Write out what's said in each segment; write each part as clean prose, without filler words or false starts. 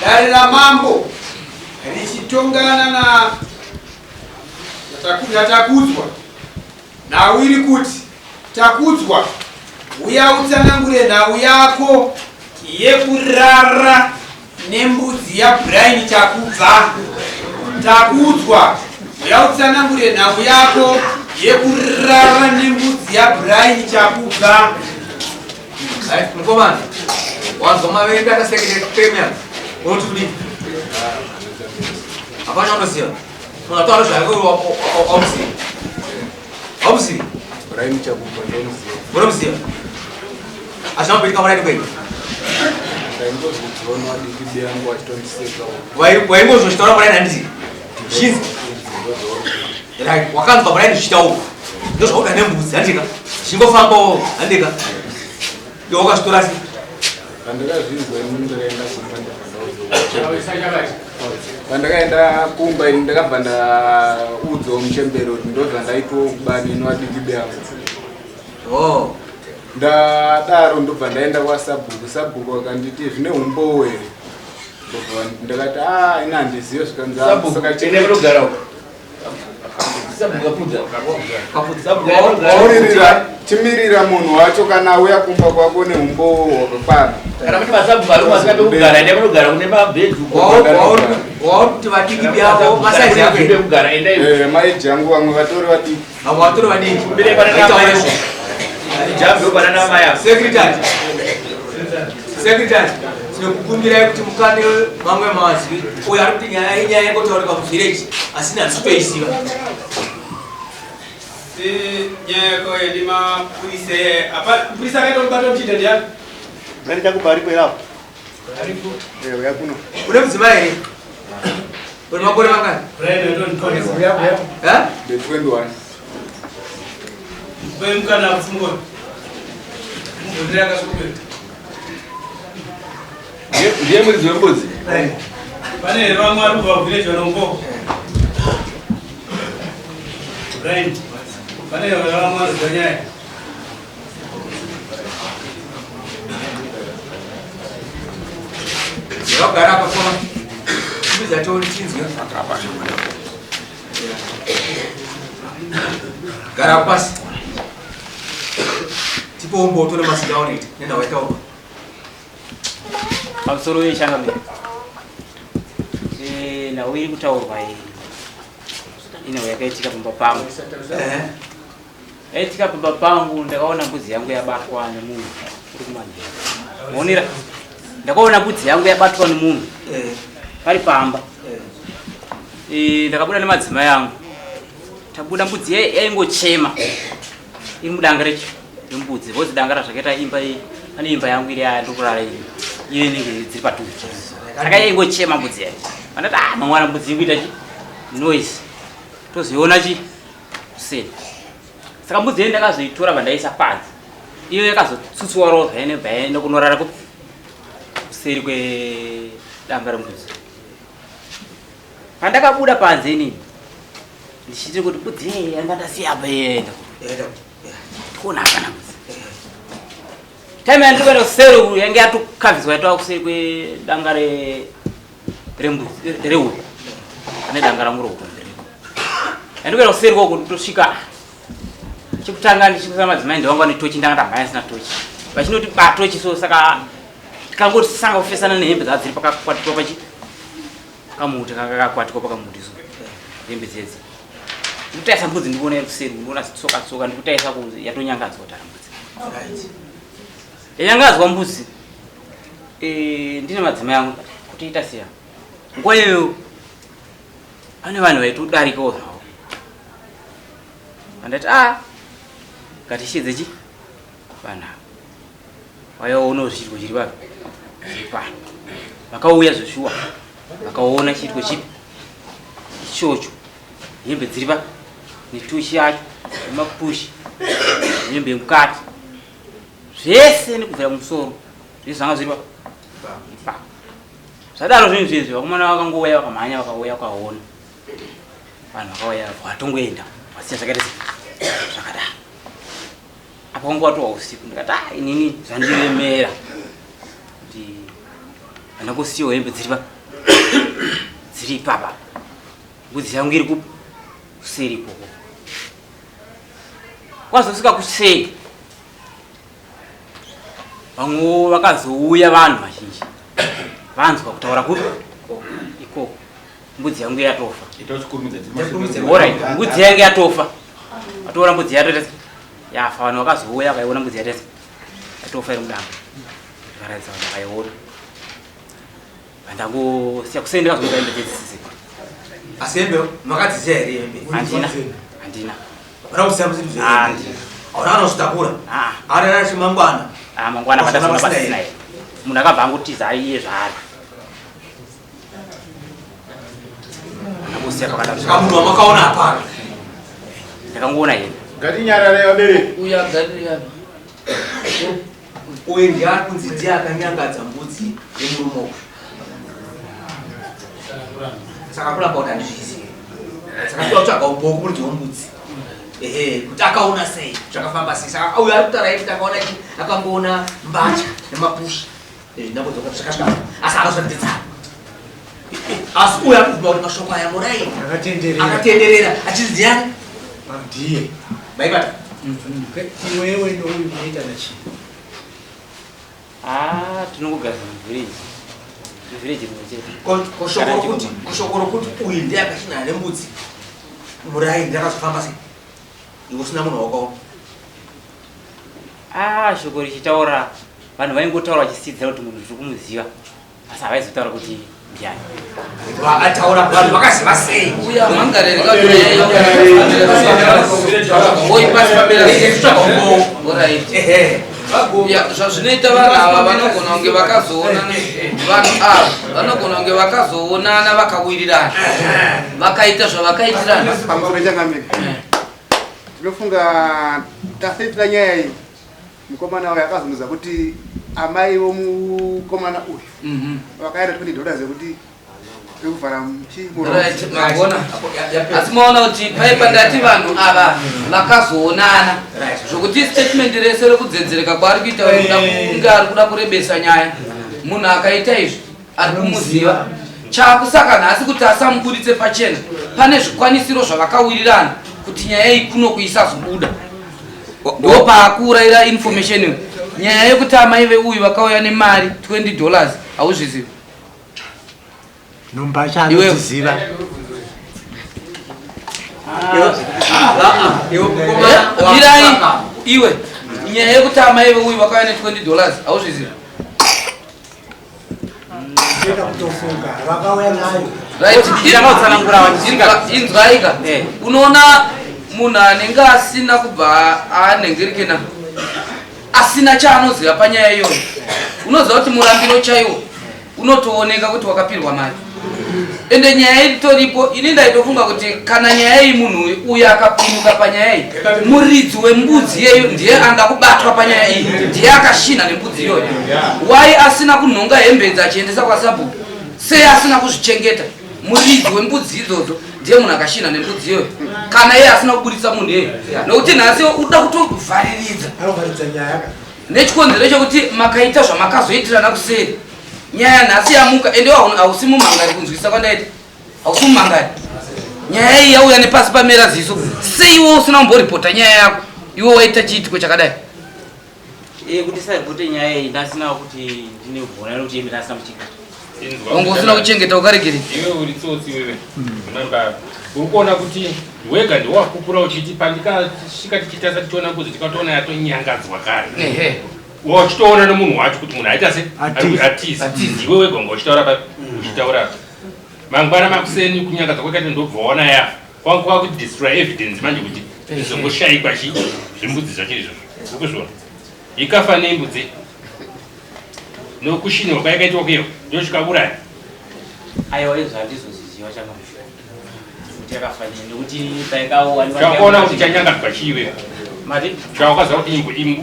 Dare ramambo richitongana na naTakudzwa. Nhau iri kuti Takudzwa, uya utsanangure nhau yako yekurara nembudzi yaBrian Chakubva. Takudzwa, uya utsanangure nhau yako yekurara nembudzi yaBrian Chakubva. Mukomana, wanzwa mavende akasekere premier, unoti kudii? Hapana chaunoziva. Munhu ataura zvake auzivi. Hauzivi? Brian Chakubva ndomuziva. Unomuziva? Hazvina kumboitika muraini kwenyu? Ndaingozviona vadiki biyangu vachitondiseka. Waingozozvitaura muraini handiti? Zhinzi. Right, wakanzwa muraini zvichitaurwa. Ndozvauda nembudzi handika? Zvingofambawo handika? Iwe wakazvitora sei? Pandakazvinzwa ini ndakaenda kumba ndabva ndaudzwa. Pandakaenda kumba ini ndakabva ndaudzwa muchembere kuti ndozvandaitwa kubani ini vadiki beyangu. Oh. Ndadaro ndobva ndaenda kwasabhuku, sabhuku akanditi zvine umbowo here? Ndobva ndakati ah ini handizive zvikanzi "Ah, Sabhuku, saka ende chengeta." munogara uko. Chimirira, chimirira munhu wacho kana auya kumba kwako neumbowo hwakakwana. Kana kuti masabhuku ari kumasika pekugara endai munogara kune mabhedhi uko. Wauri kuti vadiki byavo masaizi yako here? Pekugara endai. Eh, maiji angu vamwe vatori vadiki. Vamwe vatori vadiki. Mbire pana Vaitaura namai. izvo. Jambe pana namai apa. Secretary. Secretary, tinokukumbirai kuti mukande mamwe mazwi. Uyo ari kuti nyaya inyaya yengotaurika muvillage asi nhasi toiziva. Nyaya yako yendimapurisa apa mupurisa akaita kubata muchinda ndiani? Mani chakupa aripo here apo? Aripo. Eh, uya kuno. Une mudzimai here? Une makore mangani? Uya, uya. Eh? The 21. Mukana kupfungwa. Mubvundira akasukubeka. Ndiye muridzi wembudzi. Pane here vamwe vari kubva kuvillage vanombo? Brian, pane here vamwe vari kubva nyaya? Ndakagara apa koma. Kubiza tione chinzwe. Gara pasi. Tipo umboto nemazita aunoita nenhau yataurwa. Pamusoro wechangamire. Eh, nhau iri kutaurwa iyi inhau yakaitika pamba pangu. Yaitika pamba pangu ndakaona mbudzi yangu yabatwa nemunhu uri kumanheru. Maonera? Ndakaona mbudzi yangu yabatwa nemunhu pari pamba. Eh, ndakabuda nemadzimai angu. Tabuda mbudzi yaingochema iri mudanga rechi rembudzi vozi danga razvakaita imba iyi pane imba yangu iri aya ndokurara iyi iyo inenge dziri padhuze saka yaingochema mbudzi yacho vandati ah mangwana mbudzi iri kuita chi noise tozoiona chi kuseni saka mbudzi yayo ndakazoitora vandaisa panze iyo yakazotsutswa rovha inobva yaenda kunorara kuseri kwedanga rembudzi Pandakabuda panze inini ndichiti kuti mbudzi iyi yanga ndasiya apa ienda kuona hapana mbudzi. Time yandiri kuenda kuseri uku yange yatokavhidzwa yatova kuseri kwedanga rembudzi rehuku ane danga rangu rehuku ndiriko. Yandiri kuenda kuseri kwako ndotosvika chekutanga ndichikusa madzimai ndewanga netochi ndanga ndamhanya sina tochi vachinoti ba tochi so saka tikangoti sanga kufesana nehembe dzadziri pakakwatikwa pachi kamuti kanga kakwatikwa pakamuti so hembe dzedzi ndikutaisa mbudzi ndikuona iri kuseri ndikuona tsoka tsoka ndikutaisa ku yatonyangadzwa tara mbudzi yanyangadzwa mbudzi eh, ndine madzimai angu kuti ita siya nguva iyoyo pane vanhu vaitodarikawo zvavo. Andati a ngatishedze chi vanhu ava vayaonawo zvichiitiko chiri papi chiri pano. Vakauya zveshuwa vakaona chiitiko chipi ichocho, hembe dziri pa netushi yacho nemapushi nehembe yemukati zvese nekubvira kumusoro zvese zvanga zviri pa ipapo. Zvadaro zvinhu zvezvi vakomana vakangouya vakamhanya vakauya vakaona vanhu vakauya vatongoenda vasiya zvakaita zvakadaro. Apa wanga watova usiku ndikati ah inini zvandiremera kuti handangosiyawo hembe dziri pa dziri ipapa mbudzi yangu iri kupi kuseri ikoko. Kwazosvika kuseri vamwewo vakazouya vanhu vazhinji vanzwa kutaura kupi ikoko mbudzi yangu yatofa. Alright, mbudzi yangu yatofa. Atoona mbudzi yatoita yafa, vanhu vakazouya vakaiona mbudzi yatoita yatofa iri mudanga. Vakaratidza vanhu vakaiona. Vandangosiya kuseni ndakazomuka hembe dzedzisisi. Asi hembe makadziziya here hembe? Handina. Handina. Hauna kuziva kuti ndizvo. Handina. Hauna kana kuzvitakura. Ah. Hauna kana chimangwana. Ah, mangwana Wazviona pandasona pasina pasina here? here. Munhu akabva angotiza iye zvaari. Ndakangosiya pakadaro. Saka munhu wamakaona hapana. Ndakangoona hembe. Ngatinyarare vabereki. Uyu agarire apa. Uyu ndiye ari kunzi ndiye akanyangadza mbudzi yemurume uyu. Saka kuramba kuti handizvizivi. Saka toda kutsvaga umboo kumuridzi wembudzi. Ehe, kuti akaona sei, zvakafamba sei. Saka uyu ari kutaura kuti akaona chi, akangoona mbatya nemapushi. Ndambodzoka zvakasvika. Asi akazviratidza. Asi uyu ari kubvuma kuti mashoko aya murai Akatenderera. akatenderera achinzi ndiani? Ndiye. Maibata. Iwewe nouyu munoita nachii? Ah, tinongogara muvillage. Muvillage rimwe chete. Ko shoko rokuti uyu ndiye akashinana nembudzi murai ndakazofamba sei? Iwe usina munhu wakaona. Ah, shoko richitaura vanhu vaingotaura vachisidzira kuti munhu tiri kumuziva asi havaizotaura kuti ndiani. Vakataura vanhu vakaziva sei? Uya mangarere oi pasi pamera. Tsvaga umboo. Alright. Ehe. Ya, zvazvinoita vanhu ava vanogona kunge vakazoonana, vanhu ava vanogona kunge vakazoonana vakawirirana vakaita zvavakaitirana. Pamusoro changamire, tinofunga tasaitira nyaya iyi, mukomana uyu akazonudza kuti amai vomukomana uyu vakaenda $20 yekuti yekuvhara chimuromo. Right, magona. Asi maona kuti paipa ndati vanhu ava vakazoonana zvokuti statement rese rekudzedzereka kwaari kuita kunge ari kuda kurebesa nyaya. Munhu akaita izvi ari kumuziva chaakusaka nhasi kuti asamubuditse pachena. Pane zvikwanisiro zvavakawirirana kuti nyaya iyi kuno kuisazobuda, ndo paakuurayira information iyo. Nyaya yekuti amai veuyu vakauya nemari $20 hauzvizivi? Numba Iwewe. chanotiziva. Iwe mukomana Mirai iwe, nyaya yekuti amai veuyu vakauya ne$20 hauzvizivi? Toda kutofunga vakauya nayo. Right. Ndakatsanangura vachisvika. Inzwaika. Eh. Unoona munhu anenge asina kubva anhengerekena, asina chaanoziva panyaya iyoyo, unoziva kuti murambiro chaiwo unotooneka kuti wakapirwa mari. Ende nyaya iritoripo, ini ndaitofunga kuti kana nyaya iyi munhu uyu akapunyuka panyaya iyi, muridzi wembudzi iyeyo ndiye anga kubatwa panyaya iyi, ndiye akashinha nembudzi iyoyo. Wai asina kunhonga hembe achiendesa kwasabhuku? Sei asina kuzvichengeta? Muridzi wembudzi idzodzo ndiye munhu akashinha nembudzi iyoyo, kana iye asina kuburitsa munhu iyeyo, nokuti nhasi uda kutovhariridza Anovharidza nyaya ka. Nechikonzero chekuti makaita zvamakazoitirana kuseri. Nyaya nhasi yamuka, ende hausi mumhangari. Kunzwisa kwandaita, hausi mumhangari. Nyaya iyi yauya nepasi pamera ziso. Sei iwe usina kumboripota nyaya yako, iwe waita chiitiko chakadai? Kuti saripote nyaya iyi ndasina kuti ndine kubona nekuti hembe ndasina kuchengeta. Wange usina kuchengeta, ukaregerei? Iwe uri tsotsi wewe, unamba uri kuona kuti wega ndiwakupura uchiti pandikasvika tichitarisa tichiona mbudzi tikatoona yatonyangadzwa kare. Wachitoona nemunhu wacho kuti munhu aita se Atiza. Atiza. Iwe wega unga uchitaura papi uchitaura mangwana makuseni kunyangadzwa kwakaita, ndobva waona yafa. Kwangu kwakudestroy evidence manje kuti Zvokushaikwa chi zvimbudzi zvacho izvozvo. Ukuzviona. Ikafa nembudzi. Nokushinwa kwayakaitwa kuyo ndochikauraya. Aiwa izvo handizozviziva changa. Kuti yakafa nei nekuti paikawa Chakaona kuti chanyangadzwa chiwe. Mati Chawakaziva kuti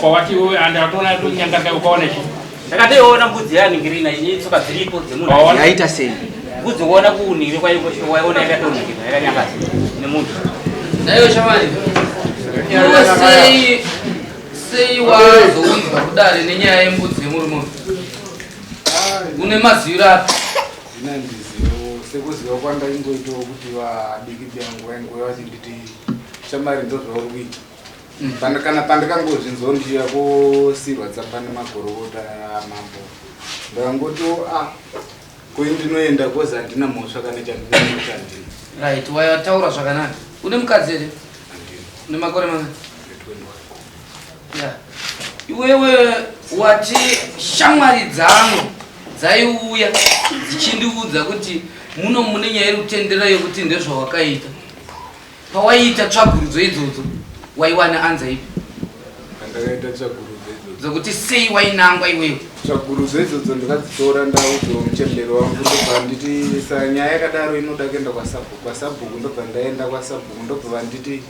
pawati iwe andatoona tonyangadza ukaona chi. Ndakatoiona mbudzi yaningirina ine tsoka dziripo dzemunhu. Yaita sei? Mbudzi ukaona kuningire kwayo waiona yakatoningirina yakanyangadza nemunhu. Naiyo shamwari. Iwe sei sei wazounzwa kudare nenyaya yembudzi yemurume uyu? Une maziviro api? Zvina ndizivo sekuziva kwandaingoitawo kuti vadiki vangu vaingouya vachinditi shamwari ndozvauri kuita. Kana pandakangozvinzwa ndichiuya kosirwa tsamba nemagorokota amambo ndakangoti a koi ndinoenda kozi handina mhosva kana chandina handina. Right, wataura zvakanaka. Une mukadzi here? Une makore mangani? Yeah. Iwewe wati shamwari dzangu dzaiuya dzichindiudza kuti muno mune nyaya iri kutenderera yekuti ndezvawakaita. Pawaiita tsvagurudzo idzodzo waiwana anza ipi? Pandakaita tsvagurudzo idzodzo Dzokuti sei wainangwa iwewe? Tsvagurudzo idzodzo ndakadzitora ndaudzwa muchembere wangu ndobva nditi sa nyaya yakadaro inoda kuenda kwasabhuku kwasabhuku ndobva ndaenda kwasabhuku ndobva vanditi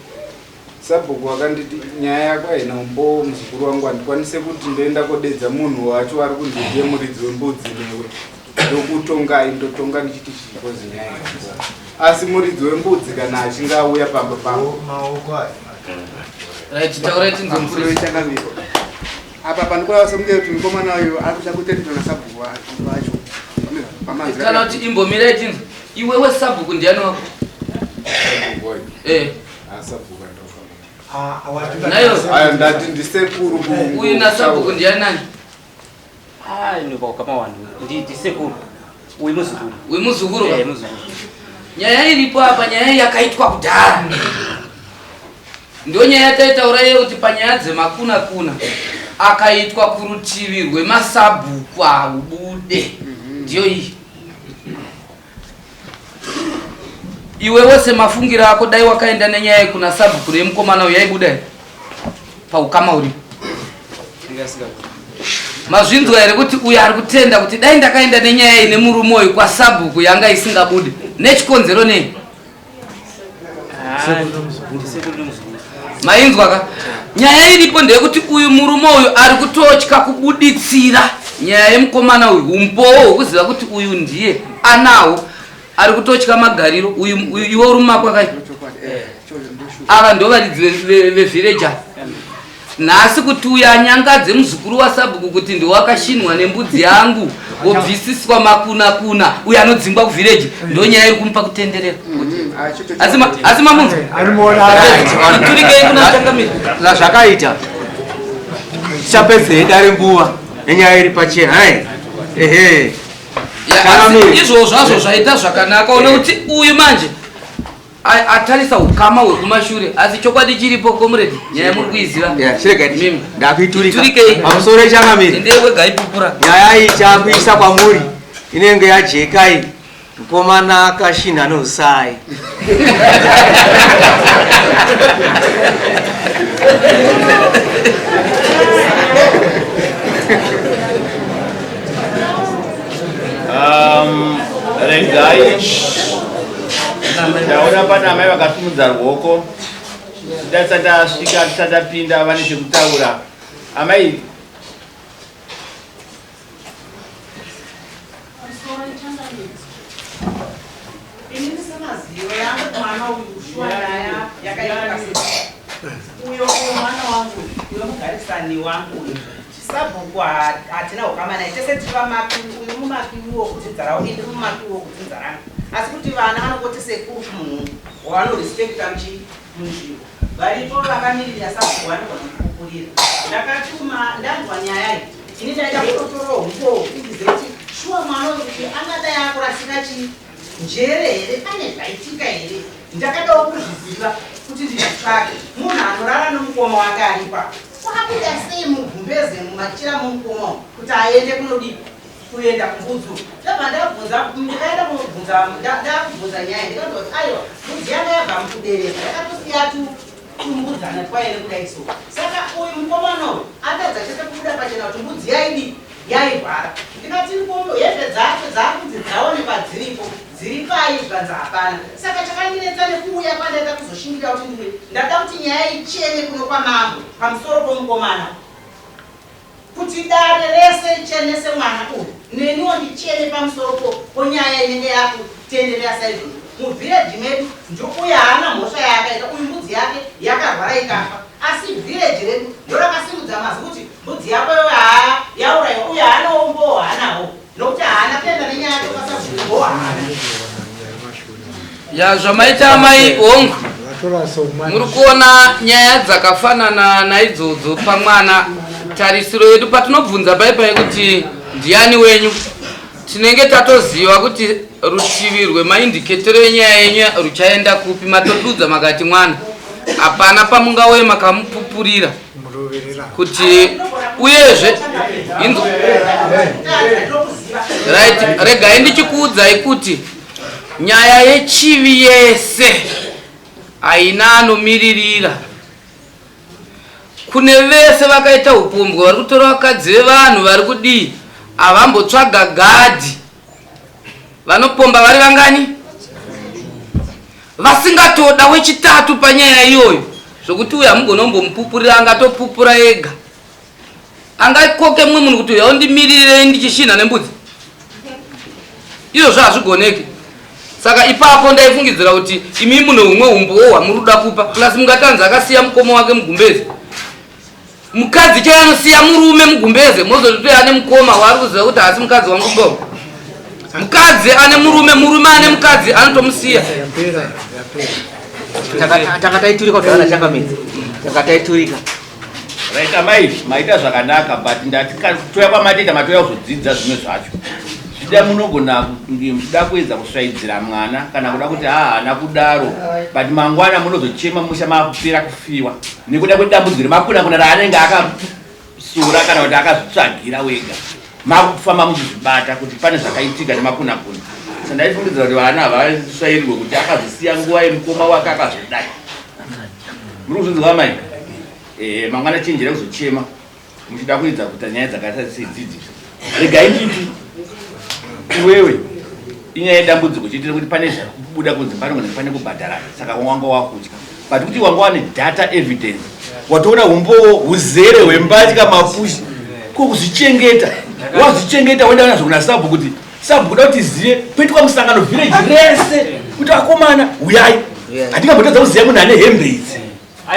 sabhuku vakanditi nyaya yako haina umbowo muzukuru wangu handikwanise kuti ndoenda kodedza munhu wacho ari kunzi ndiye muridzi wembudzi newe ndokutongai ndotonga ndichiti chikozi nyaya yako asi muridzi wembudzi kana achinge auya pamba pangu Maoko aya. Right, taurai tinzwe mupurisa. Changamire. Apa pandikuona sekunge kuti mukomana uyu ari kuda kutenderwa nasabhuku vacho. Pamazwi Kana kuti imbomirai tinzwe. Iwewe sabhuku ndiani wako? Sabhuku wacho. Eh. Ah, sabhuku andofamba. Nayo. Aya ndati ndisekuru ku- Uyu nasabhuku ndiani nani? Ah, ino ukama wanhu. Ndi sekuru. Uyu muzukuru. Uyu muzukuru ka? Eh, muzukuru. Nyaya iripo apa nyaya yakaitwa kudhara. Ndo nyaya yataitaura iye kuti panyaya dzemakuna kuna akaitwa kurutivi rwemasabhuku haubude. Ndiyo iyi. Iwewe semafungiro ako dai wakaenda nenyaya iyi kuna sabhuku nemukomana uyu yaibuda here? Paukama uripo. Mazvinzwa here kuti uyu ari kutenda kuti dai ndakaenda nenyaya iyi nemurume uyu kwasabhuku yanga isingabude nechikonzero nei? Ah, ndisekuru nemuzukuru. Mainzwa ka? Nyaya iripo ndeyekuti uyu murume uyu ari kutotya kubuditsira nyaya yemukomana uyu umbowo hwekuziva kuti uyu ndiye anawo ari kutotya magariro uyu uyu iwe uri mumakwa kai ava ndo varidzi vevhireji ava. Nhasi kuti uyu anyangadze muzukuru wasabhuku kuti ndiwakashinwa nembudzi yangu wobvisiswa makuna kuna uyu anodzingwa kuvhireji ndo nyaya iri kumupa kutenderera. Asi mamunzwa? Turikei kuna changamire. Zvakaita tichapedzei dare nguva nenyaya iri pachena hai ehe Ya, Changamire. asi izvozvo zvazvo zvaita zvakanaka une kuti uyu manje atarisa ukama hwekumashure asi chokwadi chiripo comrade nyaya muri kuiziva. Ya, chirega Mimi. ndakuiturika Iturikei. pamusoro changamire. Ndiye wega ipupura. Nyaya iyi chakuisa kwamuri inenge yajeka iyi. Mukomana akashinha nousai. Regai ndaona pana amai vakasimudza ruoko tisati tasvika tisati tapinda vane chekutaura amai. Inini semazivo yangu mwana uyu shuwa nyaya yakaitika sei? Uyo uyo mwana wangu uyo mugarisani wangu uyu sabhuku hatina ukama naye tese tiri vamaki uyu mumaki uwo kudzinza ravo ini ndiri mumaki uwo kudzinza rangu asi kuti vana vanongoti sekuru munhu wavanorespekta munzvimbo varipo vakamirira sabhuku vanogona kupupurira. Ndakatuma ndanzwa nyaya iyi ini ndaida kutotorawo umbowo kuti ndizive kuti shuwa mwana uyu kuti angadai akurasika chii njere here pane zvaitika here ndakadawo kuzviziva kuti ndizvitsvake munhu anorara nomukoma wake aripa kwabuda sei mugumbeze mumachira momukoma umu kuti aende kunodii kuenda kumbudzi ndabva ndabvunza ndikaenda kunobvunza ndakubvunza nyaya ndikazwa kuti aiwa mbudzi yanga yabva mukubereka yakatosiya tu tumbudzana twaere kudai so. Saka uyu mukomana uyu atadza chete kubuda pachena kuti mbudzi yaidi yairwara. Ndikati hembe dzacho dzakunzi dzaonekwa dziripo dziri pai zvikanzi hapana. Saka chakandinetsa nekuuya kwandaita kuzoshingirira kuti ndiuye ndada kuti nyaya ichene kuno kwamambo pamusoro pomukomana kuti dare rese richenese mwana uyu neniwo ndichene pamusoro ponyaya inenge yakutenderera saizvozvo muvhireji medu uye haana mhosva yaakaita uyu mbudzi yake yakarwara ikafa asi vhireji redu ndorakasimudza mazwi kuti mbudzi yako iwe haa yauraiwa uye haanawo umbowo haanawo nokuti haana kuenda nenyaya yake kwasabhuku haana. Ya zvamaita amai hongu muri kuona nyaya dzakafanana naidzodzo pamwana tarisiro yedu patinobvunza pai pai kuti ndiani wenyu tinenge tatoziva kuti rutivi rwemaindiketero enyaya yenyu ruchaenda kupi matodudza makati mwana hapana pamungauye makamupupurira kuti uyezve right regai ndichikuudzai kuti nyaya yechivi yese haina anomiririra kune vese vakaita upombwe vari kutora vakadzi vevanhu vari kudii havambotsvaga gadhi vanopomba vari vangani vasingatoda wechitatu panyaya iyoyo zvokuti uyo hamugona kumbomupupurira angatopupura ega angakoke mumwe munhu kuti uya undimirirei ndichishinha nembudzi izvozvo hazvigoneki saka ipapo ndaifungidzira kuti imi mune humwe umbowo hwamuri kuda kupa plus mungatanzi akasiya mukoma wake mugumbezi mukadzi chaiye anosiya murume mugumbeze mozoti ane mukoma waari kuziva kuti haasi mukadzi wangu mukoma mukadzi ane murume murume ane mukadzi anotomusiya tanga taiturika kudhara changamidzi tanga taiturika right amai maita zvakanaka but ndati touya kwamatoita matouya kuzodzidza zvimwe zvacho zvida munogona kunge muchida kuedza kusvaidzira mwana kana kuda kuti haana kudaro but mangwana munozochema musha makupera kufiwa nekuda kwedambudziko remakunakuna raanenge akasura kana kuti akazvitsvagira wega makufamba muchizvibata kuti pane zvakaitika nemakunakuna sa ndaifungidzira kuti vana havasvairirwe kuti akazosiya nguva yemukoma wake akazodai muri kuzvinzwa amai eh, mangwana chenjera kuzochema muchida kuedza kuita nyaya dzakaita seidzidzi regai nditi iwewe inyaya yedambudziko chiitire kuti pane zvakubuda kunzi panogona pane kubhadharana saka wanga wakutya but kuti wanga wane data evidence watoona umbowo huzere hwembatya mapushi ko kuzvichengeta wazvichengeta woenda nazvo kuna sabhu kuti sabhu kuda kuti ziye poitwa musangano village rese kuti akomana huyai hatingambotadza kuziva munhu ane hembe idzi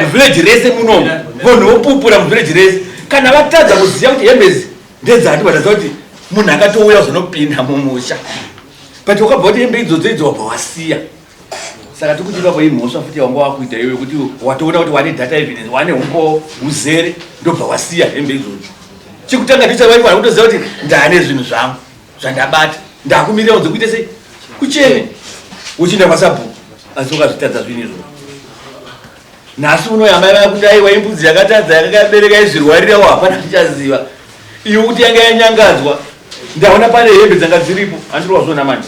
muvillage rese munomu vanhu vopupura muvillage rese kana vatadza kuziva kuti hembe idzi ndedzani vatadza kuti munhu akatouya kuzonopinda mumusha but wakabva kuti hembe idzodzo idzo wabva wasiya saka tikuti ipapo imhosva futi yawanga wakuita iyoyo kuti watoona kuti wane data evidence wane umbowo uzere ndobva wasiya hembe idzodzo chekutanga ndicho vaifanira kutoziva kuti ndane zvinhu zvangu zvandabata ndakumirira kunze kuite sei kuchene uchienda kwasabhuku asi ukazvitadza zvinhu izvozvo nhasi uno amai vaya kuti aiwa imbudzi yakatadza yakanga yabereka izvirwarirawo hapana tichaziva iyo kuti yanga yanyangadzwa ndaona pane hembe dzanga dziripo handiri wazviona manje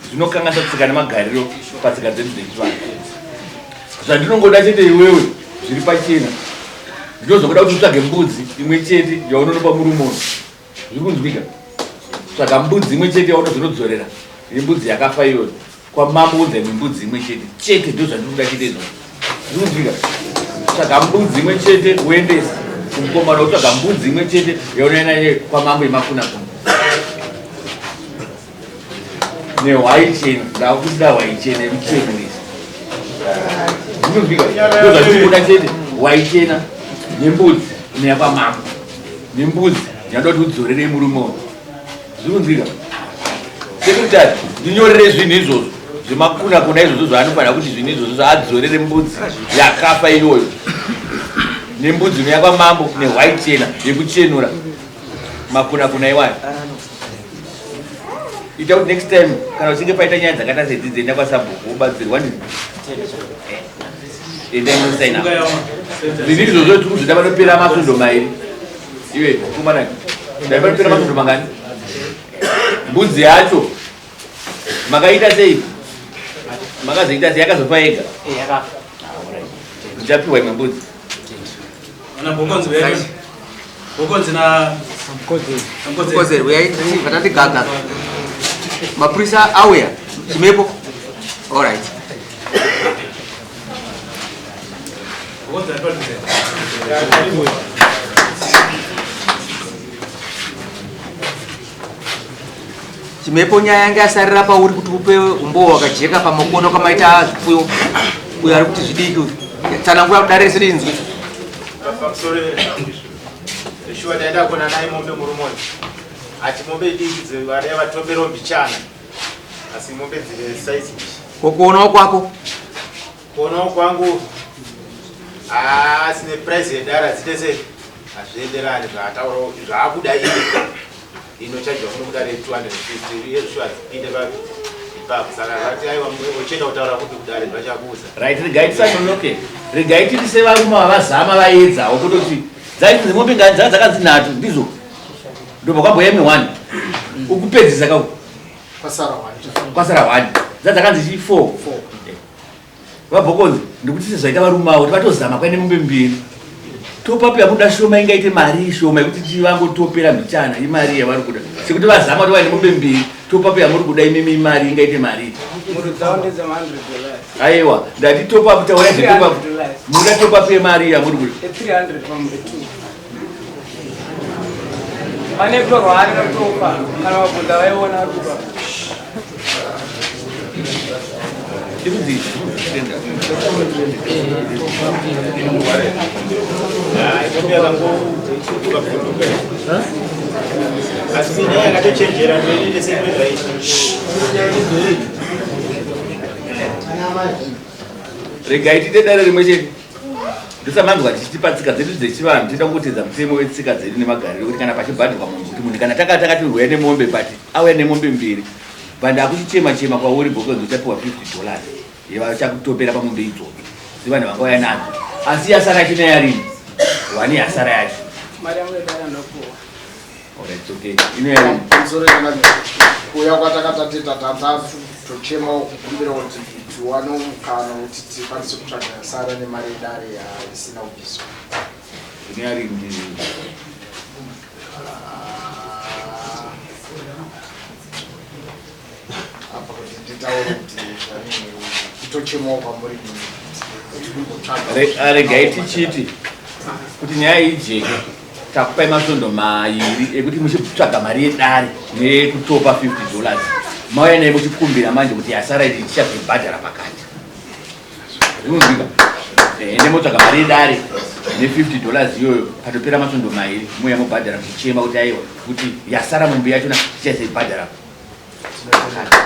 zvinokanganisa tsika nemagariro patsika dzedu dzechivanhu zvandinongoda chete iwewe zviri pachena ndinozokuda kuti utsvage mbudzi imwe chete yaunonopa murume uno zviri kunzwika tsvaga mbudzi imwe chete yaunozonodzorera yembudzi yakafa iyoyo kwamambo unza imwe mbudzi imwe chete chete ndo zvandinoda chete izvozvo zviri kunzwika tsvaga mbudzi imwe chete uendese kumukomana wotsvaga mbudzi imwe chete yaunoenda nayo kwamambo yemakunakuna nehwai chena ndakuda hwai chena yekuchenurisa zvinonzwika ndozvatikuda chete hwai chena nembudzi neyakwamambo nembudzi yanoda kuti udzorere murume uyu zvikunzwika sekretary ndinyorere zvinhu izvozvo zvemakuna kuna izvozvo zvaanofanira kuti zvinhu izvozvo zvaadzorere mbudzi yakafa iyoyo nembudzi inoya kwamambo nehwai chena yekuchenura makuna kuna iwayo ita kuti next time kana uchinge paita nyaya dzakaita sedzidzi enda kwasabhuku wobatsirwa ndi endai munosaina zvinhu izvozvo tiri kuzvida panopera masvondo mairi iwe kumana dai panopera masvondo mangani mbudzi yacho makaita sei makazoita sei yakazofa yega eh, Muchapiwa imwe mbudzi. Ana bokonzi vedu. Bokonzi na Mkozeri uyai vatati gaga. Mapurisa auya. Chimepo. All right. Bokonzi atwatise. Chimepo nyaya yanga yasarira pauri kuti upe umbowo wakajeka pamakono kamaita zvipfuyo uyo ari kuti zvidiki uyu. Tsanangura kudare rese rinzwe. Pamusoro shuwa ndaenda kuona naye mombe murume uyu ati mombe idiki dzevadai vatomberawo mbichana asi mombe dzine saizi Ko kuonawo kwako kuonawo kwangu asi neprice yedara dzite sei hazvienderani zvaataurawo zvaakuda iye inochajwa kuno kudare 250 iye shuwa dzipinde papi ipapo saka vati aiwa uchienda kutaura kupi kudare vachakuudza. Right, regai tisanonoke. Regai titi sevarume vavazama vaedzawo kutoti dzainzi mombe ngani dzanga dzakanzi nhatu ndizvo. Ndobva kwamboya imwe one. Ukupedzisa ka uku. Kwasara one. Kwasara one. Dzanga dzakanzi chi four. VaBhokonzi ndikuti sezvaita varume avo vatozama kwaine mombe mbiri. Topapu yamuda shoma ingaite mari shoma yekuti tivangotopera mbichana imari yavari kuda. Sekuti vazama kuti vaine mombe mbiri topapu yamuri kuda imimi imari ingaite mari. Muru dzavo ndedzema 100 dollars. Aiwa ndati topapu taura zvetopapu. Muda topapu yemari yamuri kuda. 300 pamombe 2. Pane kutorwa ari kutopa kana vabvunza vaiona ari kupa. Asi nyaya yakatochenjera ndoinete sezvaita. Regai tiite dare rimwe chete. Ndosamanzwa tichitipa tsika dzedu dzechivanhu tinoda kungotedza mutemo wetsika dzedu nemagariro kuti kana pachibhadhirwa munhu kuti munhu kana taka takati uya nemombe but auya nemombe mbiri but ndakuchichema chema kwauri bhokonzi uchapiwa 50 dollars yevachakutopera pamombe idzodzo sevanhu vangauya nadzo asi yasara yacho neyarini wani yasara yacho. Mari yangu yedare ndopuwa. Alright, it's okay. Ino yarini. Pamusoro chakanaka. Kuuya kwatakatati tatatochemawo kukumbira kuti tiwane mukana wekuti tikwanise kutsvaga yasara nemari yedare yaisina kubviswa. Ino yarini. Apa kuti nditaure kuti zvanini kutochemawo kwamuri kuti kumbotsvaga. Regai tichiti kuti nyaya iyi ijeke takupai masvondo mairi ekuti muchitsvaga mari yedare nekutopa 50 dollars mauya naye muchikumbira manje kuti yasara iti tichazoibhadhara pakati zvinonzwika. Ende motsvaga mari yedare ne50 dollars iyoyo patopera masvondo mairi mouya mobhadhara muchichema kuti aiwa kuti yasara mombe yachona tichazoibhadhara pakati.